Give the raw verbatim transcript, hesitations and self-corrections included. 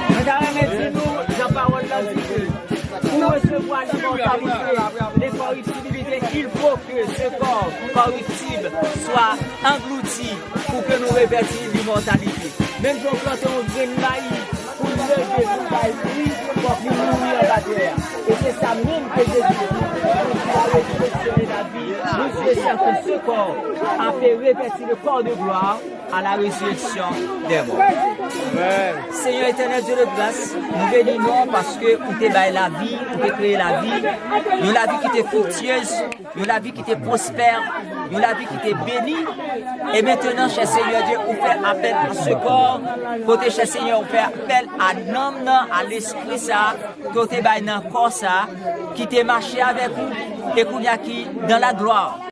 Mwen ta renmen di nou, jan pawòl la di ke pou resevwa limòtalite, lenkoriptibilite, il faut que ce corps corruptible soit englouti pour que nous revêtions l'immortalité. Menm jan w plante yon grenn mayi pou l leve, pou l bay fwi, fòk li mouri anba tè a. E se sa menm ke Jezi di, pou la rezireksyon e lavi, nou swete ke se kò a fè revèti le corps de gloire à la résurrection des morts. Senyè Etènèl, Dye de gras, nou beni non w paske ou te bay lavi, ou te kreye lavi, yon lavi ki te friktyez, yon lavi ki te pwospè, Yon lavi ki te beni. E mentenan, chè Senyè Dye, ou fè apèl a sekò, kote chè Senyè, ou fè apèl a nanm nan, a lespri sa, ke w te bay nan kò sa, ki te mache avèk ou, e kounye a ki dans la gloire.